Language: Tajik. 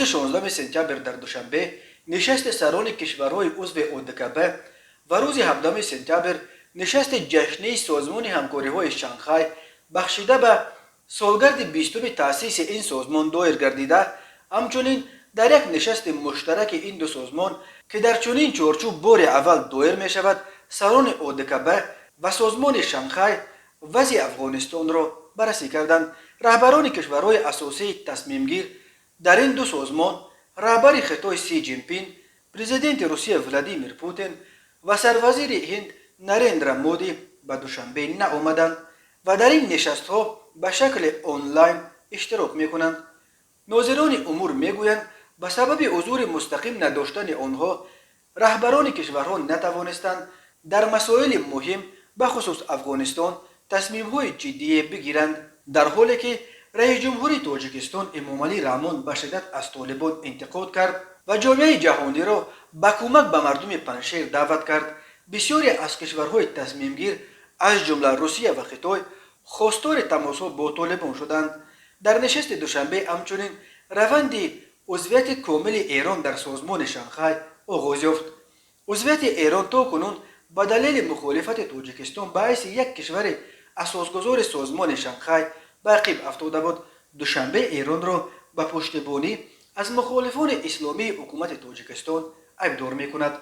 16 сентябр дар Душанбе нишасти сарони кишварҳои узви ОДКБ ва рӯзи 17 сентябр нишасти ҷашнии Созмони ҳамкориҳои Шанхай, бахшида ба солгарди 20-уми таъсиси ин созмон, доир гардида, ҳамчунин дар як нишасти муштараки ин ду созмон, ки дар чунин чорчӯб бори аввал доир мешавад, сарони ОДКБ ва Созмони Шанхай вазъи Афғонистонро баррасӣ карданд. Раҳбарони кишварҳои асосии тасмимгир дар ин ду созмон, раҳбари Хитой Си Ҷинпин, президенти Русия Владимир Путин ва сарвазири Ҳинд Нарендра Моди ба Душанбе наомаданд ва дар ин нишастҳо ба шакли онлайн иштирок мекунанд. Нозирони умур мегӯянд, ба сабаби ҳузури мустақим надоштани онҳо раҳбарони кишварҳо натавонистанд дар масоили муҳим, бахусус Афғонистон, тасмимҳои ҷиддие бигиранд. Дар ҳоле ки раиси ҷумҳури Тоҷикистон Эмомалӣ Раҳмон ба шиддат аз Толибон интиқод кард ва ҷомеаи ҷаҳониро ба кӯмак ба мардуми Панҷшер даъват кард, бисёре аз кишварҳои тасмимгир, аз ҷумла Русия ва Хитой, хостори тамосҳо бо Толибон шуданд. Дар нишасти Душанбе ҳамчунин раванди узвияти комили Эрон дар Созмони Шанхай оғоз ёфт. Узвияти Эрон то кунун ба далели мухолифати Тоҷикистон ба ҳайси як кишвари асосгузори Созмони Шанхай ба ақиб афтода буд. Душанбе Эронро ба пуштибонӣ аз мухолифони исломии ҳукумати Тоҷикистон айбдор мекунад.